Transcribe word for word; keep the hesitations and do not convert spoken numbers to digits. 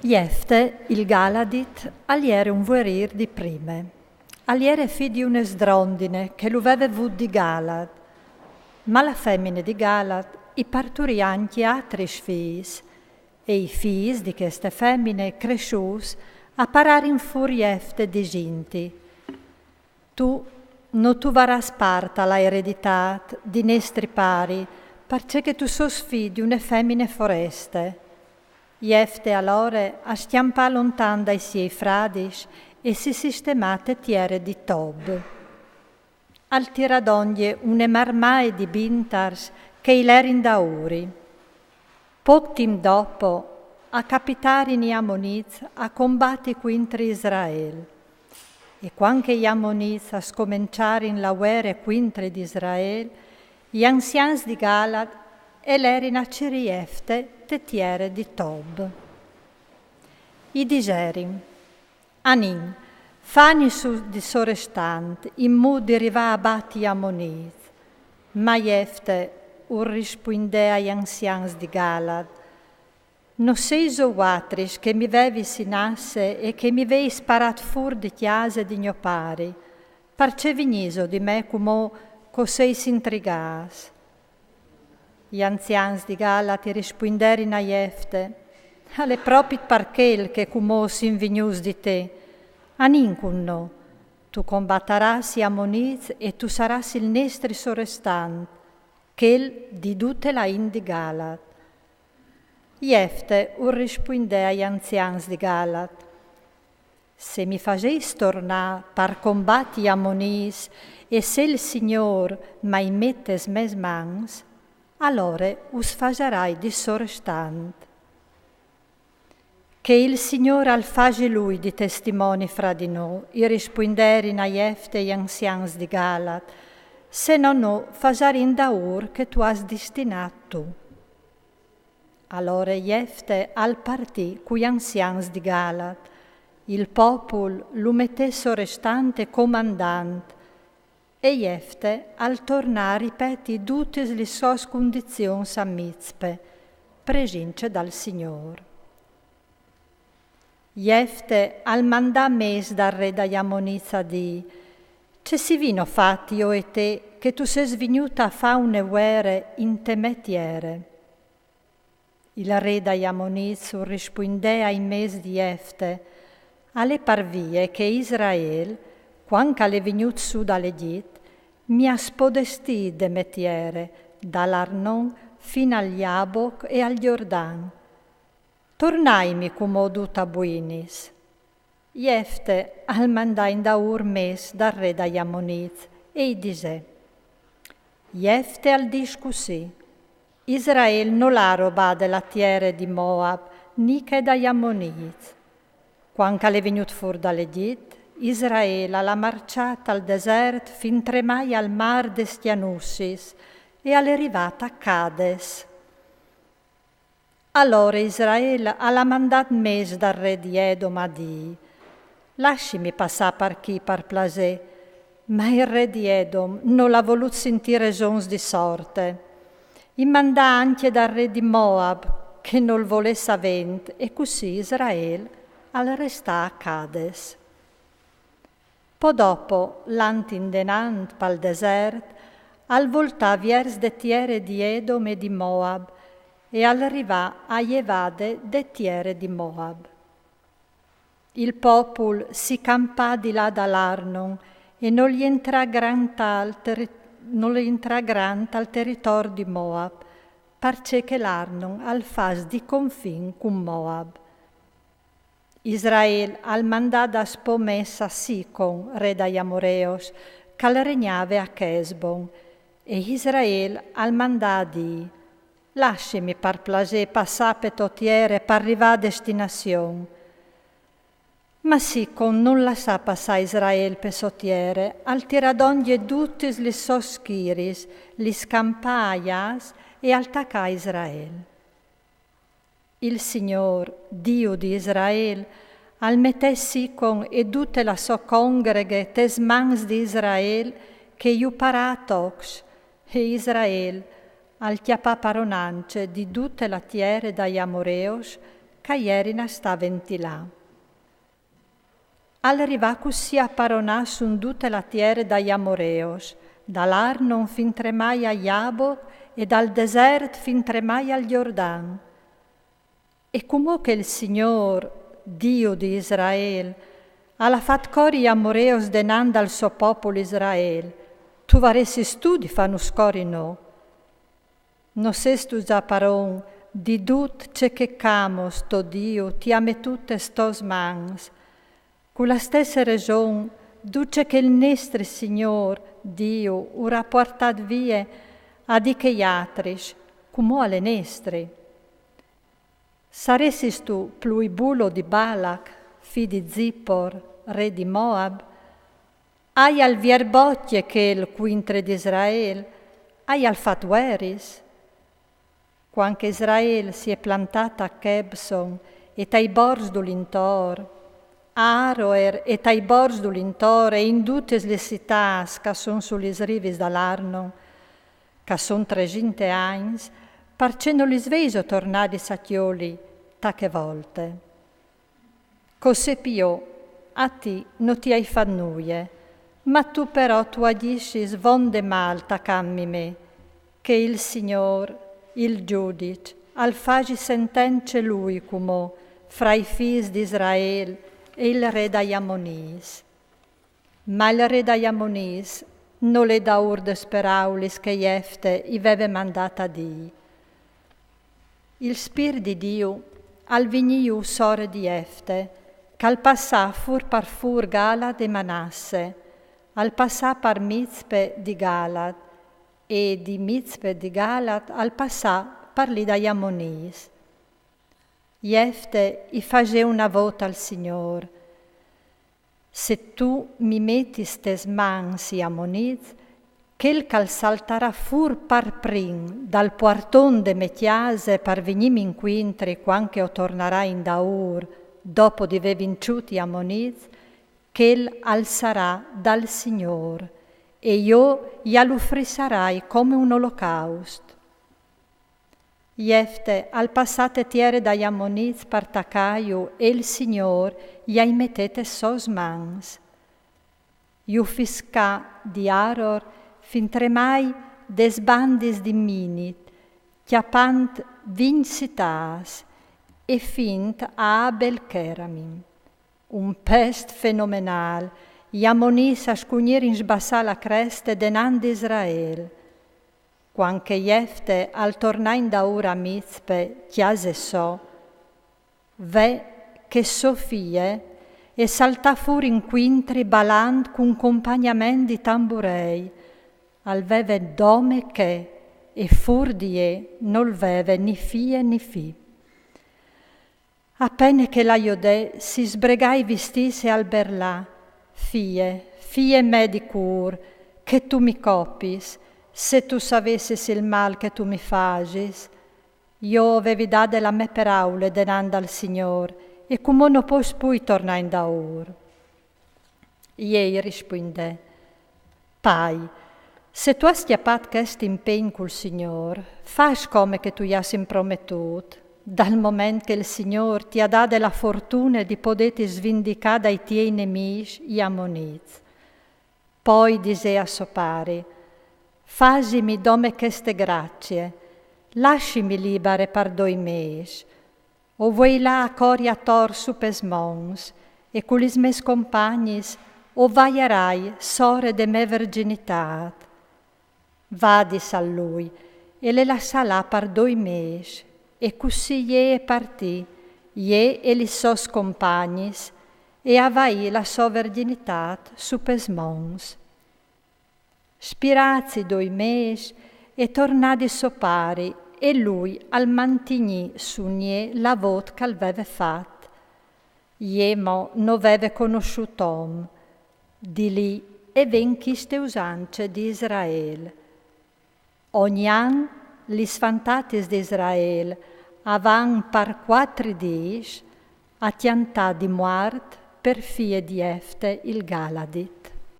Jefte, il Galadit, al jere un vuerîr di prime. Al jere fi di une sdrondine che lu veve vût di Galad. Ma la femine di Galad i parturì ancje altris fîs, e i fîs di cheste femine cressuts a pararin fûr Jefte disint: Tu no tu varâs part a la ereditât di nestri pari, parcè che tu sos fi di une femine foreste. Jefte alore al scjampà lontan dai siei fradis e si sistemà te tiere di Tob. Al tirà dongje une marmaie di bintars che i lerin daûri. Pôc timp dopo, a capitarin i Amonits a combati cuintri Israel. E cuant che i Amonits a scomençarin la vuere cuintri di Israel, i anzians di Galad a lerin a cirî Jefte te tiere di Tob. I diserin: Anìn, fàni sù di sorestant, in mût di rivâ a bati i Amonits. Ma Jefte ur rispuindè ai anzians di Galad: No sêso vuatris che mi vevis inasse e che mi veis parât fûr di cjase di gno pari, parcè vignîso di me cumò che o sês intrigâts? I anzians di Galad i rispuinderin a Jefte: Al è propit par chel che cumò o sin vignûts di te. Anìn cun nô. Tu combatarâs i Amonits e tu sarâs il nestri sorestant, chel di dute la int di Galad. Jefte ur rispuindè ai anzians di Galad: Se mi fasês tornâ par combati i Amonits e se il Signôr ma i met tes mês mans, alore us fasarai di sorestant. Che il Signôr al fasi lui di testimoni fra di nô, i rispuinderin a Jefte i anzians di Galad, se no nô fasarìn daûr che tu âs distinât tu. Alore Jefte al partì cui anzians di Galad. Il popul lu metè sorestant e comandant, e Jefte al tornà a ripeti dutis lis sôs cundizions a Mizpe, presince dal Signôr. Jefte al mandà mês dal re dai Amonits a dî: Ce si vino fat jo e te, che tu sês vignût a fâ une vuere inte mê tiere? Il re dai Amonits ur rispuindè ai mês di Jefte: Al è par vie che Israel, cuant che al è vignût sù dal Egjit, mi à spodestît de mê tiere, dal Arnon fin al Jaboc e al Jordan. Tornaimi cumò dut a buinis. Jefte al mandà indaûr mês dal re dai Amonits e i disè: Jefte al dîs cussì: Israel nol à robade la tiere di Moab, ni chê dai Amonits. Cuant che al è vignût fûr dal Egjit, Israel al à marçât tal desert fintremai al mâr des Cjanussis e al è rivât a Cades. Alore Israel al à mandât mês dal re di Edom a dî: Lassimi passâ par chi par plasê. Ma il re di Edom nol à volût sintî resons di sorte. I mandà ancje dal re di Moab, che nol volè savênt, e cussì Israel al restà a Cades. Po dopo, lant indenant pal desert, al voltà viers de tiere di Edom e di Moab, e al rivà ae vade de tiere di Moab. Il popul si campà di là dal Arnon e nol jentrà grant al teri-, nol jentrà grant al teritor di Moab, parcè che l'Arnon al fâs di confin cun Moab. Israel al mandà daspò mês a Sicon, re dai Amoreos, che al regnave a Chesbon, e Israel al mandà a dî: Lassimi par plasê passâ pe tô tiere par rivâ a destinazion. Ma Sicon nol lassà passâ Israel pe sô tiere, al tirà dongje dutis lis sôs schiris, lis campà a jâs e al tacà Israel. Il Signôr, Diu di Israel, al metè Sicon e dute la sô congreghe tes mans di Israel che ju parà a tocs, e Israel al cjapà paronance di dute la tiere dai Amoreos, ch'a jerin a stâ a ventilâ. Al rivà cussì a paronâ su in dute la tiere dai Amoreos, dal Arnon fin tremai al Jabok e dal desert fin tremai al Jordan. E cumò che il Signôr, Diu di Israel, al à fat cori i Amoreos denant dal so popul Israel, tu varessistu di fânus cori nô? No sêstu za paron di dut ce che Camos, to Diu, ti à metût tes tôs mans? Cu la stesse reson, dut ce che il nestri Signôr, Diu, ur à puartât vie a di chei atris, cumò al è nestri. Saressistu plui bulo di Balac, fi di Zipor, re di Moab? Aial vier bocje chel cuintri d'Israel? Aial fat vueris? Cuant che Israel si è plantât a Chebson e tai borts dulintor, a Aroer e tai borts dulintor e in dutis lis citâts ch'a son su lis rivis dal Arnon, ch'a son tresinte agns, parcè no lis vêso tornadis a cjoli ta chê volte? Ch'o sepi jo, a ti no ti ai fat nuie, ma tu però tu agjissis vonde mâl tacantmi me, che il Signôr, il Judiç, al fasi sentence lui cumò fra i fîs d'Israel e il re dai Amonîts. Ma il re dai Amonîts nol è daûr des peraulis che Jefte i veve mandât a dî. Il Spirt di Diu al vignì jù sore di Jefte, ch'al passà fûr par fûr Galad e Manasse, al passà par Mizpe di Galad, e di Mizpe di Galad al passà par li dai Amonîts. Jefte i fasè una vôta al Signôr: Se tu mi metis tes mans i Amonîts, chel ch'al saltarà fûr par prin dal puarton de mê cjase par vignîmi incuintri cuant che o tornarai indaûr, dopo di vê vinçût i Amonîts, chel al sarà dal Signôr, e jo i al ufrissarai come un olocaust. Jefte al passà te tiere dai Amonîts par tacâju, e il Signôr i ai metè tes sôs mans. Ju fiscà di Aror fin tremai des bandis di Minit, cjapant vincj citâts, e fint a Abel Keramim. Un pest fenomenâl, i Amonîts a scugnirin sbassâ la creste denant d'Israel. Cuant che Jefte al tornà indaûr a Mizpe, cjase sô, ve che sô fie e saltà fûr incuintri balant cun compagnament di tamburei, al veve dome chê, e fûr di jê nol veve ni fie ni fi. A pene che la jodè, si sbregà i vistîts e al berlà: Fie, fie mê di cûr, che tu mi copis, se tu savessis il mâl che tu mi fasis. Jo o vevi dade la mê peraule denant dal Signôr, e cumò no pues plui tornâ indaûr. Jê i rispuindè: Pai, se tu âs cjapât chest impegn cul Signôr, fâs come che tu i âs imprometût, dal moment che il Signôr ti à dade la fortune di podêti svindicâ dai tiei nemîs i Amonîts. Po i disè a so pari: Fasimi dome cheste gracie, lassimi libare par doi mês. O vuei lâ a cori ator su pes monts, e cu lis mês compagnis o vaiarai sore de mê verginitât. Vadis a lui, e le lassà là par doi mês, e cussì jê e partì, jê e lis sôs compagnis, e a vaì la sô verginitât su pes monts. Spirâts i doi mês, e tornà di so pari, e lui al mantignì su in jê la vôt ch'al veve fat. Jê mo no veve conossût om. Di li e ven chiste usance di Israel. Ogni an lis fantatis di Israel a van par cuatri dîs a cjantâ di muart per fie di Jefte il Galadit.